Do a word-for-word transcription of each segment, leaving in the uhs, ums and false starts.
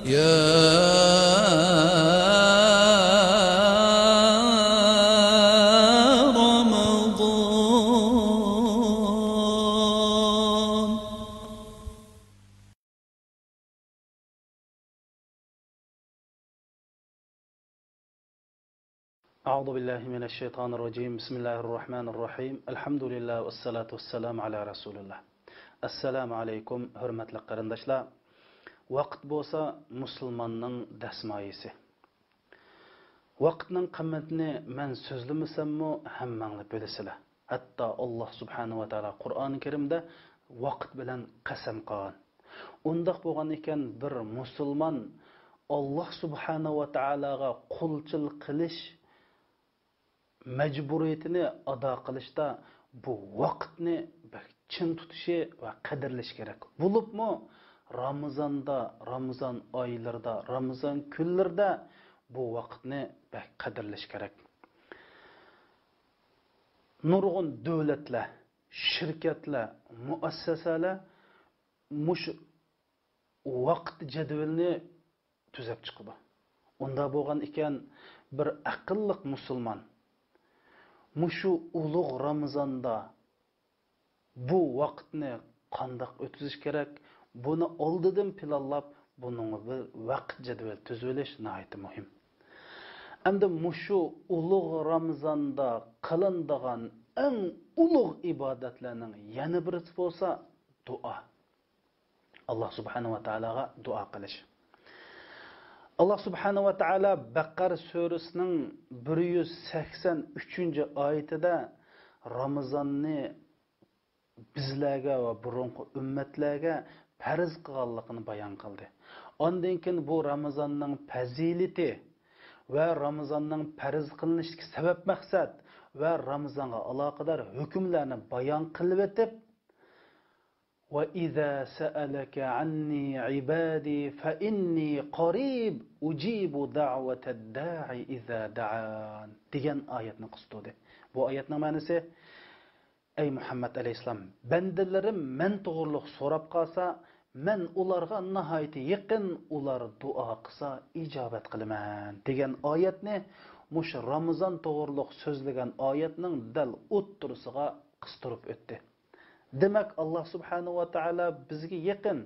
يا رمضان. أعوذ بالله من الشيطان الرجيم. بسم الله الرحمن الرحيم. الحمد لله والصلاة والسلام على رسول الله. ئەسسالامۇ ئەلەيكۇم، ھۆرمەتلىك قېرىنداشلار. ۋاقىت بولسا مۇسۇلماننىڭ دەسمايىسى. ۋاقىتنىڭ قىممىتىنى مەن سۆزلىمىسەممۇ، ھەممەڭلار بىلىسىلەر. ھەتتا ئاللاھ سۇبھانەھۇ ۋە تائالا قۇرئانى كەرىمدە ۋاقىت بىلەن قەسەم قىلغان. ئۇنداق بولغان ئىكەن، بىر مۇسۇلمان ئاللاھ سۇبھانەھۇ ۋە تائالاغا قۇلچىلىق قىلىش مەجبۇرىيىتىنى ئادا قىلىشتا بۇ ۋاقىتنى بەك چىڭ تۇتۇشى ۋە قەدىرلىشى كېرەك. بولۇپمۇ رامىزاندا، رامىزان ئايلىرىدا، رامىزان كۈنلىرىدە بۇ ۋاقىتنى بەك قەدىرلىشى كېرەك. نۇرغۇن دۆلەتلەر، شىركەتلەر، مۇئەسسەسەلەر مۇشۇ ۋاقىت جەدۋىلىنى تۈزەپ چىقىدۇ. ئۇنداق بولغان ئىكەن، بىر ئەقىللىق مۇسۇلمان مۇشۇ ئۇلۇغ رامىزاندا بۇ ۋاقىتنى قانداق ئۆتكۈزۈش كېرەك؟ بۇنى ئالدىدىن پىلانلاپ، بۇنىڭغا بىر ۋاقىت جەدۋىلى تۈزۈۋېلىش ناھايىتى مۇھىم. ئەمدى مۇشۇ ئۇلۇغ رامىزاندا قىلىنىدىغان ئەڭ ئۇلۇغ ئىبادەتلەرنىڭ يەنە بىرسى بولسا دۇئا. ئاللاھ سۇبھانەھۇ ۋە تائالاغا دۇئا قىلىش. ئاللاھ سۇبھانەھۇ ۋە تائالا بەقەرە سۈرىسىنىڭ بىر يۈز سەكسەن ئۈچىنچى ئايىتىدە رامىزاننى بىزلەرگە ۋە بۇرۇنقى ئۈممەتلەرگە پەرز قىلغانلىقىنى بايان قىلدى. ئاندىن كېيىن بۇ رامىزاننىڭ پەزىلىتى ۋە رامىزاننىڭ پەرز قىلىنىشتىكى سەۋەب مەقسەت ۋە رامىزانغا ئالاقىدار ھۆكۈملەرنى بايان قىلىۋېتىپ، وَإِذَا سَأَلَكَ عَنِّي عِبَادِي فَإِنِّي قَرِيبٌ أُجِيبُ دَعْوَةَ الدَّاعِ إِذَا دَعَانِ دېگەن ئايەتنى قىستۇردى. بۇ ئايەتنىڭ مەنىسى، ئەي مۇھەممەد ئەلەيھىسسالام، بەندىلىرىم مەن توغرۇلۇق سوراپ قالسا، مەن ئۇلارغا ناھايىتى يېقىن، ئۇلار دۇئا قىلسا ئىجابەت قىلىمەن دېگەن ئايەتنى مۇشۇ رامىزان توغرۇلۇق سۆزلىگەن ئايەتنىڭ دەل ئوتتۇرىسىغا قىستۇرۇپ ئۆتتى. دېمەك، ئاللاھ سۇبھانەھۇ ۋە تائالا بىزگە يېقىن.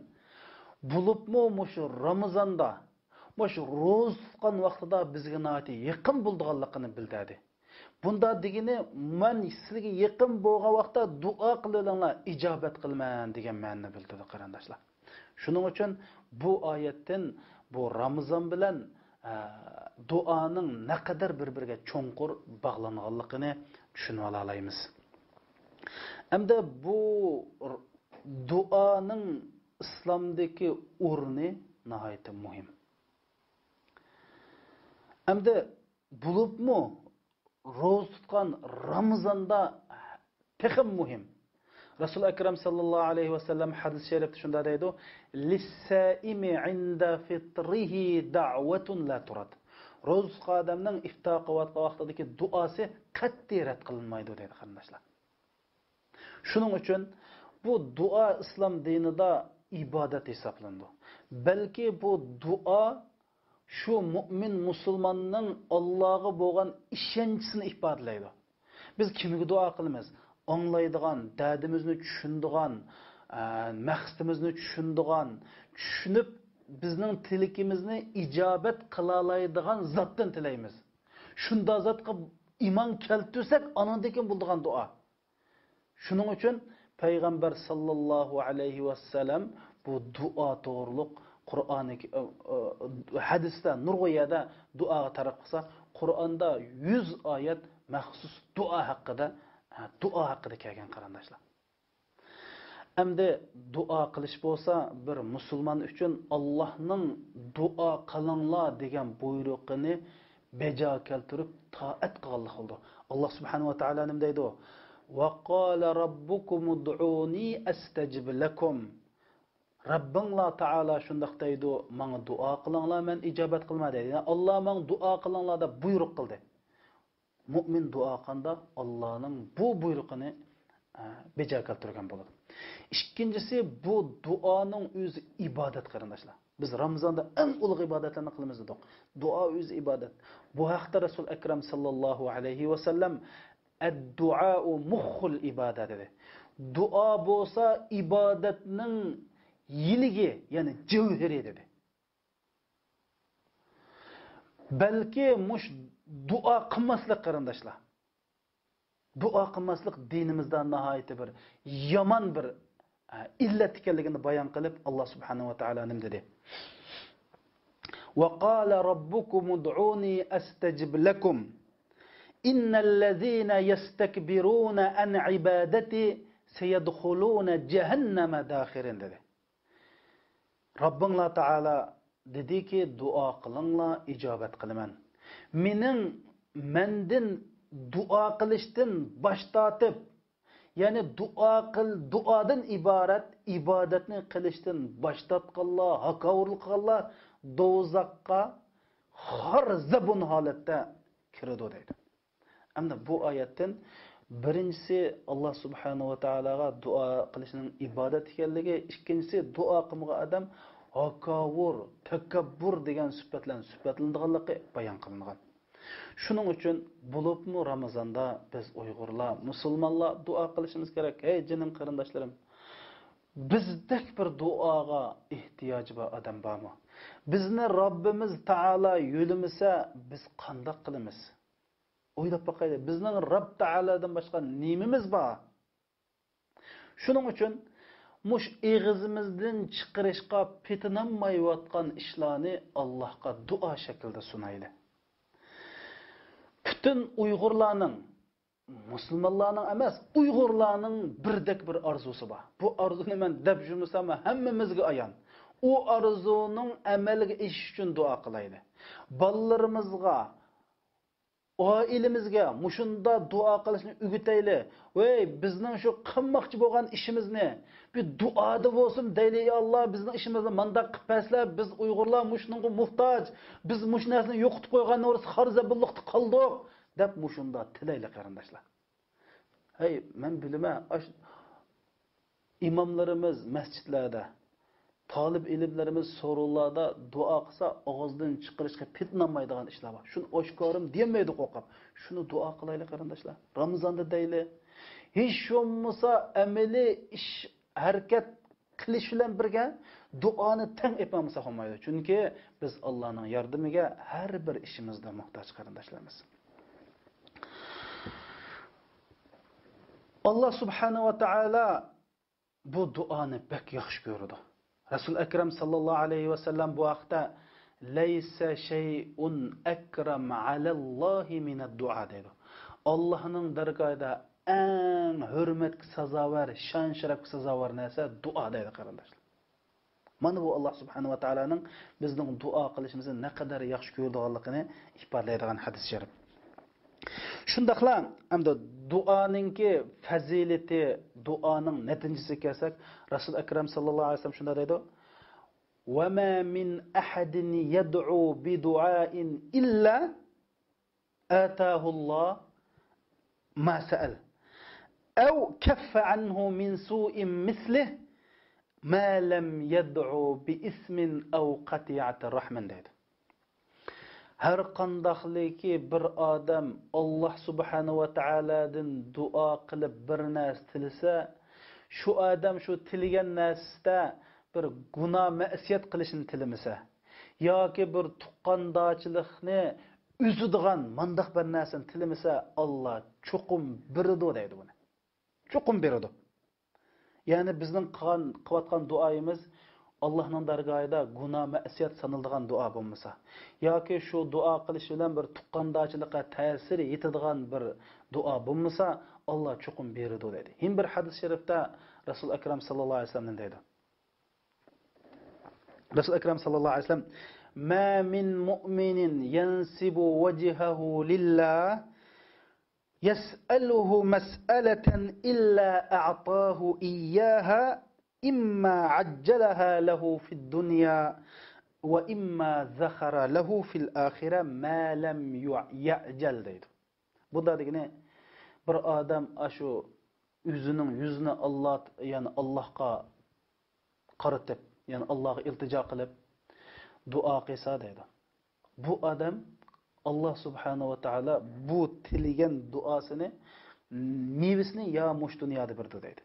بولۇپمۇ مۇشۇ رامىزاندا، مۇشۇ روزا تۇتقان ۋاقتىدا بىزگە ناھايىتى يېقىن بولىدىغانلىقىنى بىلدۈردى. بۇنداق دېگىنى، مەن سىلەرگە يېقىن بولغان ۋاقىتتا دۇئا قىلىۋېلىڭلار، ئىجابەت قىلىمەن دېگەن مەنىنى بىلدۈرىدۇ، قېرىنداشلار. شۇنىڭ ئۈچۈن بۇ ئايەتتىن بۇ رامىزان بىلەن، ئە، دۇئانىڭ نەقەدەر بىر-بىرىگە چوڭقۇر باغلانغانلىقىنى چۈشىنىۋالالايمىز. ئەمدى بۇ ر-، دۇئانىڭ ئىسلامدىكى ئورنى ناھايىتى مۇھىم. ئەمدى بولۇپمۇ روزا تۇتقان رامىزاندا تېخىمۇ مۇھىم. رەسۇل ئەكرەم ساللاللاھۇ ئەلەيھى ۋەسەللەم ھەدىس شەرىپتە شۇنداق دەيدۇ، للصائم عند فطره دعوة لا ترد. روزا تۇتقان ئادەمنىڭ ئىپتار قىلىۋاتقان ۋاقتىدىكى دۇئاسى قەتئىي رەت قىلىنمايدۇ دەيدۇ، قېرىنداشلار. شۇنىڭ ئۈچۈن بۇ دۇئا ئىسلام دىنىدا ئىبادەت ھېسابلىنىدۇ. بەلكى بۇ دۇئا شۇ مۇئمىن مۇسۇلماننىڭ ئاللاغا بولغان ئىشەنچىسىنى ئىپادىلەيدۇ. بىز كىمگە دۇئا قىلىمىز؟ ئاڭلايدىغان، دەردىمىزنى چۈشىنىدىغان، ئە، مەقسىتىمىزنى چۈشىنىدىغان، چۈشىنىپ بىزنىڭ تىلىكىمىزنى ئىجابەت قىلالايدىغان زاتتىن تىلەيمىز. شۇنداق زاتقا ئىمان كەلتۈرسەك، ئانىڭدىن كېيىن بولىدىغان دۇئا. شۇنىڭ ئۈچۈن پەيغەمبەر ساللاللاھۇ ئەلەيھى ۋەسەللەم بۇ دۇئا توغرۇلۇق قۇرئانى، ئە، ئە، ھەدىستە نۇرغۇن يەردە دۇئاغا تەرغىب قىلسا، قۇرئاندا يۈز ئايەت مەخسۇس دۇئا ھەققىدە، ئە، دۇئا ھەققىدە كەلگەن، قېرىنداشلار. ئەمدى دۇئا قىلىش بولسا بىر مۇسۇلمان ئۈچۈن ئاللاھنىڭ دۇئا قىلىڭلار دېگەن بۇيرۇقىنى بەجا كەلتۈرۈپ تائەت قىلغانلىق بولىدۇ. ئاللاھ سۇبھانەھۇ ۋە تائالا نېمە دەيدۇ؟ وقال ربكم ادعوني أستجب لكم. رەببىڭلار تائالا شۇنداق دەيدۇ، ماڭا دۇئا قىلىڭلار، مەن ئىجابەت قىلىمەن دەيدۇ. يەنى ئاللاھ ماڭا دۇئا قىلىڭلار دەپ بۇيرۇق قىلدى. مۇئمىن دۇئا قىلغاندا ئاللانىڭ بۇ بۇيرۇقىنى، ئە، بېجا كەلتۈرگەن بولىدۇ. ئىككىنچىسى، بۇ دۇئانىڭ ئۆزى ئىبادەت، قېرىنداشلار. بىز رامىزاندا ئەڭ ئۇلۇغ ئىبادەتلەرنى قىلىمىز دېدۇق. دۇئا ئۆزى ئىبادەت. بۇ ھەقتە رەسۇل ئەكرەم ساللاللاھۇ ئەلەيھى ۋەسەللەم، «ئەددۇئائۇ مۇخخۇل ئىبادە» دېدى. دۇئا بولسا ئىبادەتنىڭ يىلىكى، يەنى جەۋھىرى دېدى. بەلكى مۇش دۇئا قىلماسلىق، قېرىنداشلار. دۇئا قىلماسلىق دىنىمىزدا ناھايىتى بىر يامان بىر، ئە، ئىللەت ئىكەنلىكىنى بايان قىلىپ، ئاللا سۇبھانەھۇ ۋە تائالا نېمە دېدى؟ «وقال ربكم ادعوني أستجب لكم إن الذين يستكبرون عن عبادتي سيدخلون جهنم داخرين» دېدى. رەببىڭلار تائالا دېدىكى، دۇئا قىلىڭلار، ئىجابەت قىلىمەن. مېنىڭ، مەندىن دۇئا قىلىشتىن باش تارتىپ، يەنى دۇئا قىل، دۇئادىن ئىبارەت ئىبادەتنى قىلىشتىن باش تارتقانلار، ھاكاۋۇرلۇق قىلغانلار دوزاخقا خار زەبۇن ھالەتتە كىرىدۇ دەيدۇ. ئەمدى بۇ ئايەتتىن بىرىنچىسى، ئاللا سۇبھانەھۇ ۋە تائالاغا دۇئا قىلىشنىڭ ئىبادەت ئىكەنلىكى، ئىككىنچىسى، دۇئا قىلمىغان ئادەم ھاكاۋۇر، تەكەببۇر دېگەن سۈپەتلەرنى سۈپەتلىنىدىغانلىقى بايان قىلىنغان. شۇنىڭ ئۈچۈن بولۇپمۇ رامىزاندا بىز ئۇيغۇرلار، مۇسۇلمانلار دۇئا قىلىشىمىز كېرەك. ھەي جېنىم قېرىنداشلىرىم، بىزدەك بىر دۇئاغا ئېھتىياجى بار ئادەم بارمۇ؟ بىزنى رەببىمىز تائالا يۆلىمىسە، بىز قانداق قىلىمىز؟ ئويلاپ باقايلى، بىزنىڭ رەب تائالادىن باشقا نېمىمىز بار؟ شۇنىڭ ئۈچۈن مۇشۇ ئېغىزىمىزدىن چىقىرىشقا پېتىنالمايۋاتقان ئىشلارنى ئاللاھقا دۇئا شەكلىدە سۇنايلى. پۈتۈن ئۇيغۇرلارنىڭ، مۇسۇلمانلارنىڭ ئەمەس، ئۇيغۇرلارنىڭ بىردەك بىر ئارزۇسى بار. بۇ ئارزۇنى مەن دەپ يۈرمىسەم، ھەممىمىزگە ئايان. ئۇ ئارزۇنىڭ ئەمەلگە ئېشىشى ئۈچۈن دۇئا قىلايلى. بالىلىرىمىزغا، ئائىلىمىزگە مۇشۇنداق دۇئا قىلىشنى ئۆگىتەيلى. ۋەي، بىزنىڭ شۇ قىلماقچى بولغان ئىشىمىزنى بىر دۇئادا بولسۇن دەيلى، يا ئاللا، بىزنىڭ ئىشىمىزنى مانداق قىلىپ بەرسىلە، بىز ئۇيغۇرلار مۇشۇنىڭغا موھتاج، بىز مۇشۇ نەرسىنى يوقىتىپ قويغان، خار زەبۇنلۇقتا قالدۇق، دەپ مۇشۇنداق تىلەيلى، قېرىنداشلار. ھەي، مەن بىلىمەن، ئاش-، ئىماملىرىمىز مەسچىتلەردە، تالىپ ئىلىملىرىمىز سورۇنلاردا دۇئا قىلسا، ئاغزىدىن چىقىرىشقا پېتىنالمايدىغان ئىشلار بار. شۇنى ئاشكارىمۇ دېيەلمەيدۇ قورقۇپ. شۇنى دۇئا قىلايلى، قېرىنداشلار. رامىزاندا دەيلى. ھېچ بولمىسا ئەمەلىي ئىش، ھەرىكەت قىلىش بىلەن بىرگە دۇئانى تەڭ ئېلىپ ماڭمىساق بولمايدۇ. چۈنكى بىز ئاللانىڭ ياردىمىگە ھەر بىر ئىشىمىزدا موھتاج، قېرىنداشلىرىمىز. ئاللا سۇبھانەھۇ ۋە تائالا بۇ دۇئانى بەك ياخشى كۆرىدۇ. رەسۇل ئەكرەم ساللاللاھۇ ئەلەيھى ۋەسەللەم بۇ ھەقتە، «لەيسە شەيئۇن ئەكرەم ئەلەللاھى مىنەددۇئا» دەيدۇ. ئاللانىڭ دەرگاھىدا ئەڭ ھۆرمەتكە سازاۋەر، شان-شەرەپكە سازاۋەر نەرسە دۇئا دەيدۇ، قېرىنداشلار. مانا بۇ ئاللا سۇبھانەھۇ ۋە تائالانىڭ بىزنىڭ دۇئا قىلىشىمىزنى نەقەدەر ياخشى كۆرىدىغانلىقىنى ئىپادىلەيدىغان ھەدىس شەرىپ. شۇنداقلا ئەمدى دۇئانىڭكى پەزىلىتى، دۇئانىڭ نەتىجىسىگە كەلسەك، رەسۇل ئەكرەم ساللاللاھۇ ئەلەيھى ۋەسەللەم شۇنداق دەيدۇ: «وما من أحد يدعو بدعاء إلا آتاه الله ما سأل، أو كف عنه من سوء مثله، ما لم يدع بإثم أو قطيعة رحم» دەيدۇ. ھەر قانداقلىكى بىر ئادەم ئاللا سۇبھانەھۇ ۋە تائالادىن دۇئا قىلىپ بىر نەرسە تىلىسە، شۇ ئادەم شۇ تىلىگەن نەرسىسىدە بىر گۇناھ مەسىيەت قىلىشنى تىلىمىسە، ياكى بىر تۇغقاندارچىلىقنى ئۈزىدىغان مانداق بىر نەرسىنى تىلىمىسە، ئاللا چوقۇم بېرىدۇ دەيدۇ بۇنى. چوقۇم بېرىدۇ. يەنى بىزنىڭ قىلغان، قىلىۋاتقان دۇئايىمىز ئاللانىڭ دەرگاھىدا گۇناھ مەسىيەت سانىلىدىغان دۇئا بولمىسا، ياكى شۇ دۇئا قىلىش بىلەن بىر تۇغقاندارچىلىققا تەسىر يېتىدىغان بىر دۇئا بولمىسا، ئاللا چوقۇم بېرىدۇ دەيدۇ. يەنە بىر ھەدىس شەرىپتە رەسۇل ئەكرەم ساللاللاھۇ ئەلەيھى ۋەسەللەم دەيدۇ. رەسۇل ئەكرەم ساللاللاھۇ ئەلەيھى ۋەسەللەم، ما من مؤمن ينصب وجهه لله يسأله مسألة إلا أعطاه إياها إما عجلها له في الدنيا وإما ذخر له في الآخرة ما لم يعجل دەيدۇ. بۇندا دېگىنى، بىر ئادەم ئاشۇ ئۆزىنىڭ يۈزىنى ئاللا، يەنى ئاللاغا قارىتىپ، يەنى ئاللاغا ئىلتىجا قىلىپ، دۇئا قىلسا دەيدۇ، بۇ ئادەم، ئاللا سۇبھانەھۇ ۋە تائالا بۇ تىلىگەن دۇئاسىنى، مېۋىسىنى يا مۇشۇ دۇنيادا بېرىدۇ دەيدۇ.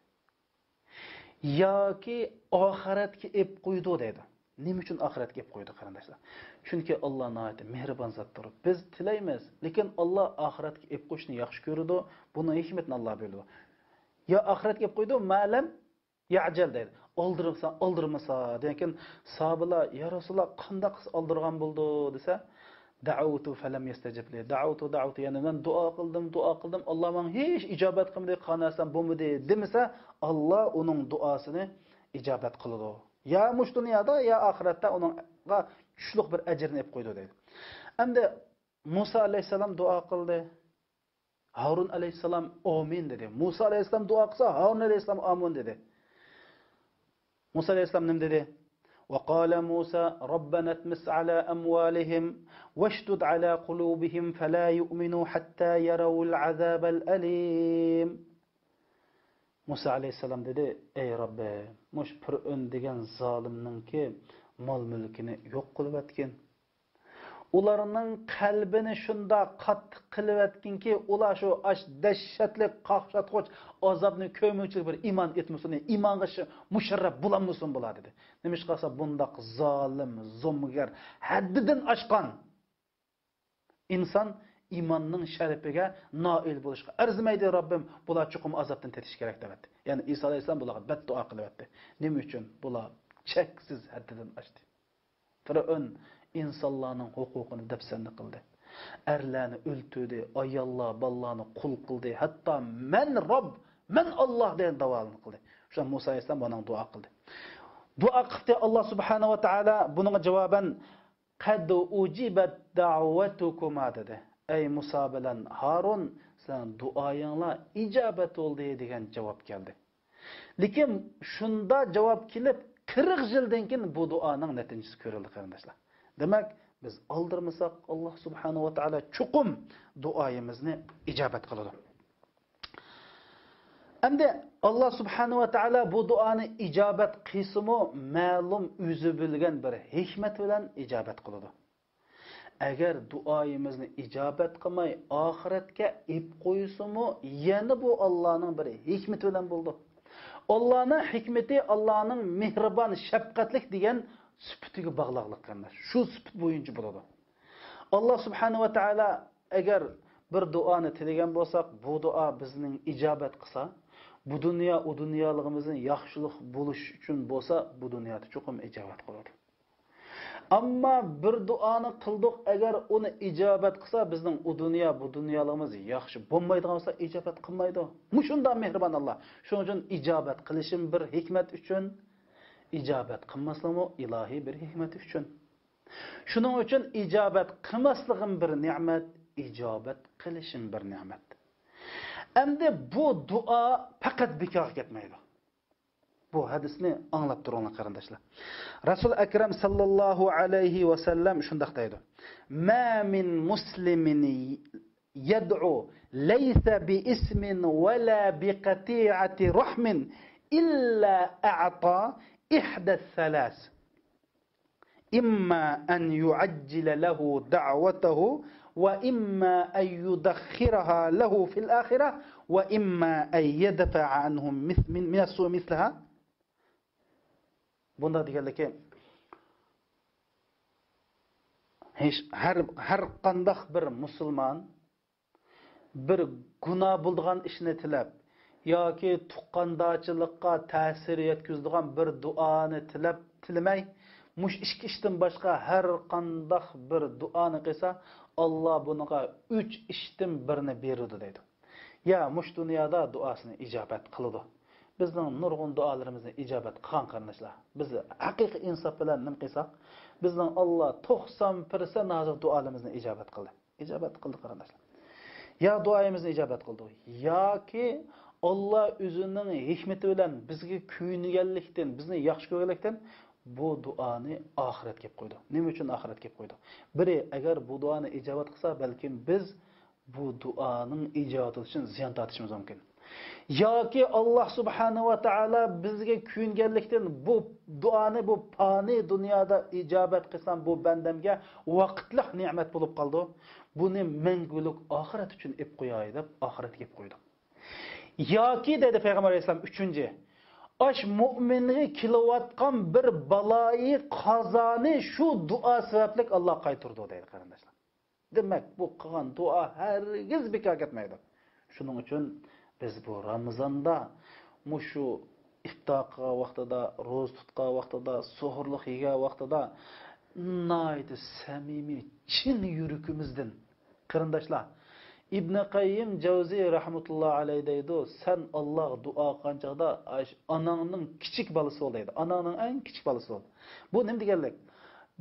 ياكى ئاخىرەتكە ئېلىپ قويىدۇ دەيدۇ. نېمە ئۈچۈن ئاخىرەتكە ئېلىپ قويىدۇ، قېرىنداشلار؟ چۈنكى ئاللا ناھايىتى مېھرىبان زاتتۇر. بىز تىلەيمىز، لېكىن ئاللا ئاخىرەتكە ئېلىپ قويۇشنى ياخشى كۆرىدۇ. بۇنىڭ ھېكمىتىنى ئاللا بىلىدۇ. يا ئاخىرەتكە ئېلىپ قويىدۇ، مەلەم يەجەل دەيدۇ. ئالدىرمىسا، ئالدىرمىسا دېگەنكىن، ساھابىلار، يا رەسۇلاللا، قانداق قىلسا ئالدىرغان بولىدۇ دېسە، دەئەۋتۇ فەلەم يەستەجىب لى. دەئەۋتۇ، دەئەۋتۇ، يەنى مەن دۇئا قىلدىم، دۇئا قىلدىم، ئاللا ماڭا ھېچ ئىجابەت قىلمىدى، قىلالمىسام بولمىدى دېمىسە، ئاللا ئۇنىڭ دۇئاسىنى ئىجابەت قىلىدۇ. يا مۇشۇ دۇنيادا، يا ئاخىرەتتە ئۇنىڭغا چۈشلۈك بىر ئەجىرنى ئېلىپ قويىدۇ دەيدۇ. ئەمدى مۇسا ئەلەيھىسسالام دۇئا قىلدى. ھارۇن ئەلەيھىسسالام ئامىن دېدى. مۇسا ئەلەيھىسسالام دۇئا قىلسا، ھارۇن ئەلەيھىسسالام ئامىن دېدى. مۇسا ئەلەيھىسسالام نېمە دېدى؟ وقال موسى ربنا اطمس على أموالهم واشدد على قلوبهم فلا يؤمنوا حتى يروا العذاب الأليم. مۇسا ئەلەيھىسسالام دېدى، ئەي رەببىم، مۇشۇ پىرئون دېگەن زالىمنىڭكى مال-مۈلكىنى يوق قىلىۋەتكىن. ئۇلارنىڭ قەلبىنى شۇنداق قاتتىق قىلىۋەتكىنكى، ئۇلار شۇ ئاش دەھشەتلىك، قاقشاتقۇچ ئازابنى كۆرمىگۈچىلىك بىر ئىمان ئېيتمىسۇن، ئىمانغا شۇ مۇشەررەپ بولالمىسۇن بۇلار، دېدى. نېمىشقا دېسە، بۇنداق زالىم، زومىگەر، ھەددىدىن ئاشقان ئىنسان ئىماننىڭ شەرىپىگە نائىل بولۇشقا ئەرزىمەيدۇ، رەببىم، بۇلار چوقۇم ئازابتىن تېتىشى كېرەك، دەۋەتتى. يەنى ئىسا ئەلەيھىسسالام بۇلارغا بەددۇئا قىلىۋەتتى. نېمە ئۈچۈن؟ بۇلار چەكسىز ھەددىدىن ئاشتى. پىرئون ئىنسانلارنىڭ ھوقۇقىنى دەپسەندە قىلدى. ئەرلەرنى ئۆلتۈردى، ئاياللار، بالىلارنى قۇل قىلدى. ھەتتا مەن رەب، مەن ئاللا دېگەن داۋالارنى قىلدى. شۇ مۇسا ئەلەيھىسسالام بۇنىڭ دۇئا قىلدى. دۇئا قىپتۇ، ئاللا سۇبھانەھۇ ۋە تائالا بۇنىڭغا جاۋابەن، قەد ئۇجىبەت دەئۋەتۇكۇما دېدى. ئەي مۇسا بىلەن ھارۇن، سىلەرنىڭ دۇئايىڭلار ئىجابەت بولدى دېگەن جاۋاب كەلدى. لېكىن شۇندا جاۋاب كېلىپ، قىرىق يىلدىن كېيىن بۇ دۇئانىڭ نەتىجىسى كۆرۈلدى، قېرىنداشلار. دېمەك، بىز ئالدىرمىساق، ئاللا سۇبھانەھۇ ۋە تائالا چوقۇم دۇئايىمىزنى ئىجابەت قىلىدۇ. ئەمدى ئاللا سۇبھانەھۇ ۋە تائالا بۇ دۇئانى ئىجابەت قىلسىمۇ، مەلۇم ئۆزى بىلگەن بىر ھېكمەت بىلەن ئىجابەت قىلىدۇ. ئەگەر دۇئايىمىزنى ئىجابەت قىلماي، ئاخىرەتكە ئېلىپ قويسىمۇ، يەنە بۇ ئاللانىڭ بىر ھېكمىتى بىلەن بولىدۇ. ئاللانىڭ ھېكمىتى ئاللانىڭ مېھرىبان، شەپقەتلىك دېگەن سۈپىتىگە باغلىقلىق، قېرىنداش. شۇ سۈپىت بويىچە بولىدۇ. ئاللا سۇبھانەھۇ ۋە تائالا ئەگەر بىر دۇئانى تىلىگەن بولساق، بۇ دۇئا بىزنىڭ ئىجابەت قىلسا، بۇ دۇنيا، ئۇ دۇنيالىقىمىزنىڭ ياخشىلىق بولۇش ئۈچۈن بولسا، بۇ دۇنيادا چوقۇم ئىجابەت قىلىدۇ. ئەمما بىر دۇئانى قىلدۇق، ئەگەر ئۇنى ئىجابەت قىلسا، بىزنىڭ ئۇ دۇنيا، بۇ دۇنيالىقىمىز ياخشى بولمايدىغان بولسا، ئىجابەت قىلمايدۇ. مۇشۇنداق مېھرىبان ئاللا. شۇنىڭ ئۈچۈن ئىجابەت قىلىشىم بىر ھېكمەت ئۈچۈن، ئىجابەت قىلماسلىقمۇ ئىلاھىي بىر ھېكمەت ئۈچۈن. شۇنىڭ ئۈچۈن ئىجابەت قىلماسلىقىم بىر نېمەت، ئىجابەت قىلىشىم بىر نېمەت. ئەمدى بۇ دۇئا پەقەت بىكارغا كەتمەيدۇ. بۇ ھەدىسنى ئاڭلاپ تۇرۇڭلار، قېرىنداشلار. رەسۇل ئەكرەم ساللاللاھۇ ئەلەيھى ۋەسەللەم شۇنداق دەيدۇ: ما من مسلم يدعو ليس بإثم ولا بقطيعة رحم إلا أعطى إحدى الثلاث. إما أن يعجل له دعوته، وإما أن يدخرها له في الآخرة، وإما أن يدفع عنه مث-، من، من السوء مثلها. بۇنداق دېگەنلىكى، ھېچ، ھەر، ھەر قانداق بىر مۇسۇلمان بىر گۇناھ بولىدىغان ئىشنى تىلەپ ياكى تۇغقاندارچىلىققا تەسىر يەتكۈزىدىغان بىر دۇئانى تىلەپ، تىلىمەي، مۇشۇ ئىككى ئىشتىن باشقا ھەر قانداق بىر دۇئانى قىلسا، ئاللا بۇنىڭغا ئۈچ ئىشتىن بىرنى بېرىدۇ دەيدۇ. يا مۇشۇ دۇنيادا دۇئاسىنى ئىجابەت قىلىدۇ. بىزنىڭ نۇرغۇن دۇئالىرىمىزنى ئىجابەت قىلغان، قېرىنداشلار. بىز ھەقىقىي ئىنساپ بىلەن نېمە قىلساق، بىزنىڭ ئاللا توقسان پىرسەنت ھازىر دۇئالىرىمىزنى ئىجابەت قىلدى. ئىجابەت قىلدى، قېرىنداشلار. يا دۇئايىمىزنى ئىجابەت قىلدى، ياكى ئاللا ئۆزىنىڭ ھېكمىتى بىلەن بىزگە كۆيۈنگەنلىكتىن، بىزنى ياخشى كۆرگەنلىكتىن بۇ دۇئانى ئاخىرەتكە ئېلىپ قويدى. نېمە ئۈچۈن ئاخىرەتكە ئېلىپ قويدى؟ بىرى، ئەگەر بۇ دۇئانى ئىجابەت قىلسا، بەلكىم بىز بۇ دۇئانىڭ ئىجابەت بولۇشىدىن زىيان تارتىشىمىز مۇمكىن. ياكى ئاللاھ سۇبھانەھۇ ۋە تائالا بىزگە كۆيۈنگەنلىكتىن بۇ دۇئانى بۇ پانىي دۇنيادا ئىجابەت قىلسام، بۇ بەندەمگە ۋاقىتلىق نېمەت بولۇپ قالىدۇ، بۇنى مەڭگۈلۈك ئاخىرەت ئۈچۈن ئېلىپ قوياي دەپ ئاخىرەتكە ئېلىپ قويىدۇ. ياكى دەيدۇ پەيغەمبەر ئەلەيھىسسالام، ئۈچىنچى، ئاش مۇئمىنگە كېلىۋاتقان بىر بالايى قازانى شۇ دۇئا سەۋەبلىك ئاللاھ قايتۇرىدۇ دەيدۇ، قېرىنداشلار. دېمەك، بۇ قىلغان دۇئا ھەرگىز بىكار كەتمەيدۇ. شۇنىڭ ئۈچۈن بىز بۇ رامىزاندا مۇشۇ ئىپتار قىلغان ۋاقتىدا، روزا تۇتقان ۋاقتىدا، سوھۇرلۇق يېگەن ۋاقتىدا ناھايىتى سەمىمىي، چىن يۈرىكىمىزدىن، قېرىنداشلار، ئىبنى قەييىم جەۋزى رەھمەتۇللا ئەلەيھ دەيدۇ، سەن ئاللاغا دۇئا قىلغان چاغدا ئاش-، ئاناڭنىڭ كىچىك بالىسى بول دەيدۇ. ئاناڭنىڭ ئەڭ كىچىك بالىسى بول. بۇ نېمە دېگەنلىك؟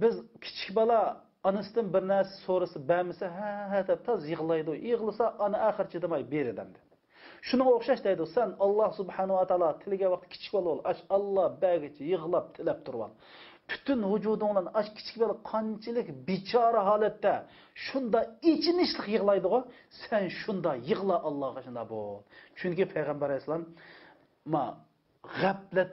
بىز كىچىك بالا ئانىسىدىن بىر نەرسە سورىسا، بەرمىسە، ھە، ھە دەپ تاز يىغلايدۇ. يىغلىسا، ئانا ئاخىر چىدىماي بېرىدۇ ئەمدى. شۇنىڭغا ئوخشاش دەيدۇ، سەن ئاللاھ سۇبھانەھۇ ۋە تائالا تىلىگەن ۋاقىتتا كىچىك بالا بول، ئاش ئاللاھ بەرگىچە يىغلاپ، تىلەپ تۇرۇۋال. پۈتۈن ۋۇجۇدۇڭ بىلەن ئاش كىچىك بالا قانچىلىك بىچارە ھالەتتە، شۇنداق ئېچىنىشلىق يىغلايدىغۇ، سەن شۇنداق يىغلا ئاللاھقا، شۇنداق بول. چۈنكى پەيغەمبەر ئەلەيھىسسالام، ما، غەپلەت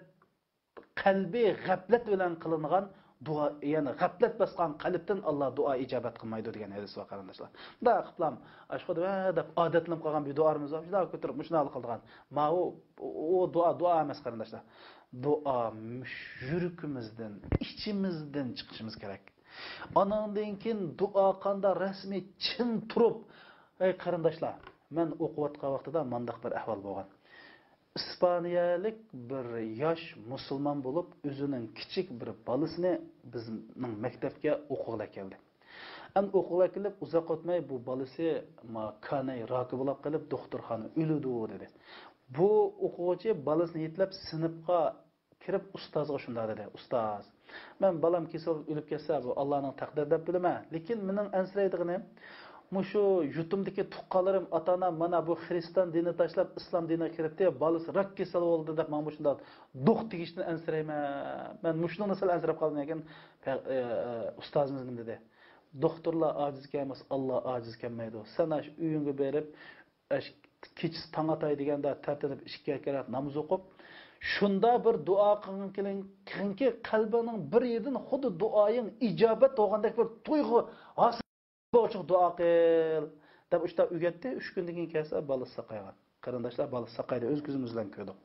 قەلبى غەپلەت بىلەن قىلىنغان دۇئا، يەنى غەپلەت باسقان قەلبتىن ئاللاھ دۇئا ئىجابەت قىلمايدۇ دېگەن ھەدىس بار، قېرىنداشلار. مۇنداق قىلىپلام، ئاشۇ خۇددى ۋە دەپ ئادەتلىنىپ قالغان بىر دۇئامىز بار، شۇنداق كۆتۈرۈپ مۇشۇنداق قىلىدىغان. ماۋۇ، ئۇ دۇئا، دۇئا ئەمەس، قېرىنداشلار. دۇئا مۇش-، يۈرىكىمىزدىن، ئىچىمىزدىن چىقىشىمىز كېرەك. ئاناندىن كېيىن دۇئا قاندا رەسمىي چىڭ تۇرۇپ، ئەي قېرىنداشلار، مەن ئوقۇۋاتقان ۋاقتىدا مانداق بىر ئەھۋال بولغان. ئىسپانىيەلىك بىر ياش مۇسۇلمان بولۇپ، ئۆزىنىڭ كىچىك بىر بالىسىنى بىزنىڭ مەكتەپكە ئوقۇغىلى ئەكەلدى. ئەمدى ئوقۇغىلى ئەكېلىپ، ئۇزاق ئۆتمەي بۇ بالىسى ما-، كاناي راكى بولاپ قېلىپ، دوختۇرخانا ئۆلىدۇ دېدى. بۇ ئوقۇغۇچى بالىسىنى يېتىلەپ سىنىپقا كىرىپ ئۇستازغا شۇنداق دېدى، ئۇستاز، مەن بالام كېسەل بولۇپ ئۆلۈپ كەتسە، بۇ ئاللانىڭ تەقدىرى دەپ بىلىمەن. لېكىن مېنىڭ ئەنسىرەيدىغىنىم، مۇشۇ يۇرتۇمدىكى تۇغقانلىرىم، ئاتا-ئانام مانا بۇ خىرىستان دىنىنى تاشلاپ، ئىسلام دىنىغا كىرىپتى، بالىسى راك كېسەل بولدى دەپ ماڭا مۇشۇنداق دوخ تېگىشتىن ئەنسىرەيمەن. مەن مۇشۇنىڭدىن سەل ئەنسىرەپ قالدىم. لېكىن پە-، ئە، ئە، ئۇستازىمىز نېمە دېدى؟ دوختۇرلار ئاجىز كەلمىسە، ئاللا ئاجىز كەلمەيدۇ. سەن ئاشۇ ئۆيۈڭگە بېرىپ، ئەش-، كېچىسى تاڭ ئاتاي دېگەندە تەرتىنىپ ئىككى رەكەت ناماز ئوقۇپ، شۇنداق بىر دۇئا قىلغىن-، قىلغىنكى، قەلبىڭنىڭ بىر يېرىدىن خۇددى دۇئايىڭ ئىجابەت بولغاندەك بىر تۇيغۇ ھاسىل بولغۇچە دۇئا قىل، دەپ ئۇشتا ئۆگەتتى. ئۈچ كۈندىن كېيىن كەلسە، بالىسى ساقايغان. قېرىنداشلار، بالىسى ساقايدى، ئۆز كۆزىمىز بىلەن كۆردۇق.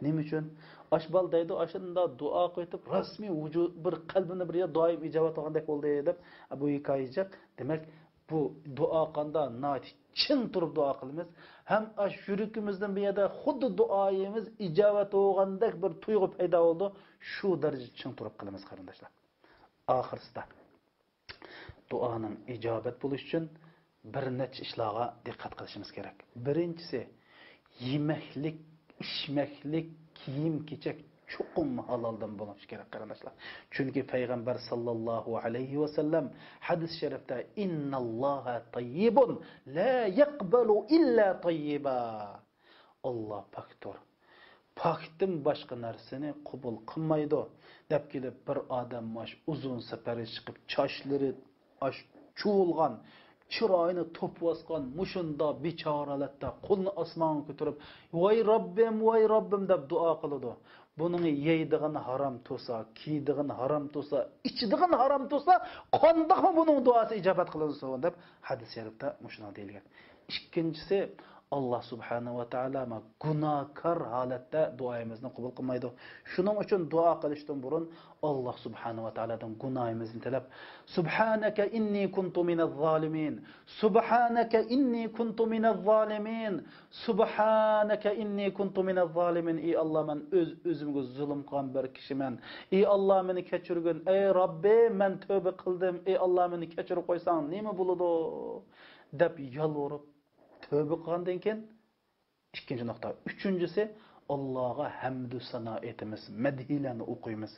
نېمە ئۈچۈن؟ ئاشۇ بالا دەيدۇ، ئاشۇنداق دۇئا قىلىۋېتىپ، رەسمىي ۋۇجۇ-، بىر قەلبىمنى بىر يەر دائىم ئىجابەت بولغاندەك بولدى، دەپ بۇ ھېكايە جىق. دېمەك، بۇ دۇئا قاندا ناھايىتى چىڭ تۇرۇپ دۇئا قىلىمىز. ھەم ئاشۇ يۈرىكىمىزدىن بىر يەردە خۇددى دۇئايىمىز ئىجابەت بولغاندەك بىر تۇيغۇ پەيدا بولىدۇ. شۇ دەرىجىدە چىڭ تۇرۇپ قىلىمىز، قېرىنداشلار. ئاخىرسىدا، دۇئانىڭ ئىجابەت بولۇشى ئۈچۈن بىر نەچچە ئىشلارغا دىققەت قىلىشىمىز كېرەك. بىرىنچىسى، يېمەكلىك، ئىچمەكلىك، كىيىم-كېچەك چوقۇم ھالالدىن بولۇشى كېرەك، قېرىنداشلار. چۈنكى پەيغەمبەر ساللاللاھۇ ئەلەيھى ۋەسەللەم ھەدىس شەرىپتە، «ئىنناللاھە تەييىبۇن، لا يەقبەلۇ ئىللا تەييىبا.» ئاللا پاكتۇر. پاكتىن باشقا نەرسىنى قوبۇل قىلمايدۇ، دەپ كېلىپ، بىر ئادەم ئاش ئۇزۇن سەپەرگە چىقىپ، چاچلىرى ئاش چۇۋۇلغان، چىرايىنى توپا باسقان، مۇشۇنداق بىچارە ھالەتتە قولىنى ئاسمانغا كۆتۈرۈپ، «ۋاي رەببىم، ۋاي رەببىم» دەپ دۇئا قىلىدۇ. بۇنىڭ يەيدىغىنى ھارام تۇرسا، كىيىدىغىنى ھارام تۇرسا، ئىچىدىغىنى ھارام تۇرسا، قانداقمۇ بۇنىڭ دۇئاسى ئىجابەت قىلىنسۇن، دەپ ھەدىس شەرىپتە مۇشۇنداق دېيىلگەن. ئىككىنچىسى، ئاللا سۇبھانەھۇ ۋە تائالا ما گۇناھكار ھالەتتە دۇئايىمىزنى قوبۇل قىلمايدۇ. شۇنىڭ ئۈچۈن دۇئا قىلىشتىن بۇرۇن ئاللا سۇبھانەھۇ ۋە تائالادىن گۇناھىمىزنى تىلەپ، سۇبھانەكە ئىننى كۇنتۇ مىنەز زالىمىن، سۇبھانەكە ئىننى كۇنتۇ مىنەز زالىمىن، سۇبھانەكە ئىننى كۇنتۇ مىنەز زالىمىن. ئى ئاللا، مەن ئۆز-ئۆزۈمگە زۇلۇم قىلغان بىر كىشىمەن. ئى ئاللا، مېنى كەچۈرگىن. ئەي رەببى، مەن تۆبە قىلدىم. ئى ئاللا، مېنى كەچۈرۈپ قويساڭ نېمە بولىدۇ؟ دەپ يالۋۇرۇپ، تۆبە قىلغاندىن كېيىن، ئىككىنچى نۇقتا. ئۈچىنچىسى، ئاللاغا ھەمدۇ سانا ئېيتىمىز، مەدھىيلەرنى ئوقۇيمىز.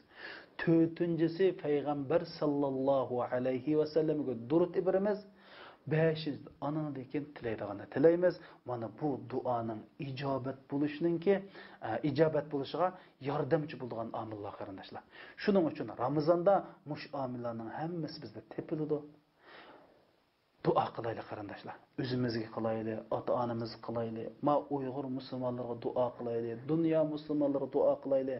تۆتىنچىسى، پەيغەمبەر ساللاللاھۇ ئەلەيھى ۋەسەللەمگە دۇرۇت ئىبىرىمىز. بەشىنچىسى، ئانىڭدىن كېيىن تىلەيدىغاننى تىلەيمىز. مانا بۇ دۇئانىڭ ئىجابەت بولۇشىنىڭكى، ئە، ئىجابەت بولۇشىغا ياردەمچى بولىدىغان ئامىللار، قېرىنداشلار. شۇنىڭ ئۈچۈن رامىزاندا مۇشۇ ئامىللارنىڭ ھەممىسى بىزدە تېپىلىدۇ. دۇئا قىلايلى، قېرىنداشلار. ئۆزىمىزگە قىلايلى، ئاتا-ئانىمىزغا قىلايلى، ما ئۇيغۇر مۇسۇلمانلىرىغا دۇئا قىلايلى، دۇنيا مۇسۇلمانلىرىغا دۇئا قىلايلى.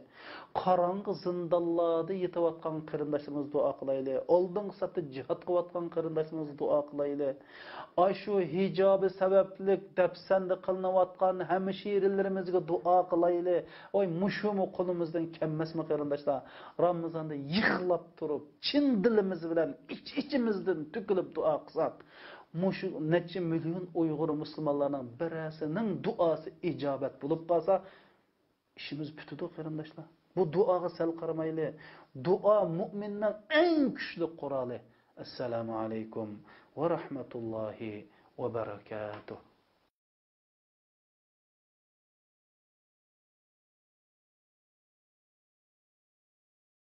قاراڭغۇ زىندانلاردا يېتىۋاتقان قېرىنداشلىرىمىزغا دۇئا قىلايلى. ئالدىنقى سەپتە جىھاد قىلىۋاتقان قېرىنداشلىرىمىزغا دۇئا قىلايلى. ئاشۇ ھىجابى سەۋەبلىك دەپسەندە قىلىنىۋاتقان ھەمشىرىلىرىمىزگە دۇئا قىلايلى. ۋاي، مۇشۇمۇ قولىمىزدىن كەلمەسمۇ، قېرىنداشلار؟ رامىزاندا يىغلاپ تۇرۇپ، چىن دىلىمىز بىلەن ئىچ-ئىچىمىزدىن تۆكۈلۈپ دۇئا قىلساق، مۇشۇ نەچچە مىليون ئۇيغۇر مۇسۇلمانلارنىڭ بىرەرسىنىڭ دۇئاسى ئىجابەت بولۇپ قالسا، ئىشىمىز پۈتىدۇ، قېرىنداشلار. بۇ دۇئاغا سەل قارىمايلى. دۇئا مۇئمىننىڭ ئەڭ كۈچلۈك قورالى. ئەسسالامۇ ئەلەيكۇم ۋە رەھمەتۇللاھى ۋە بەرەكاتۇھ.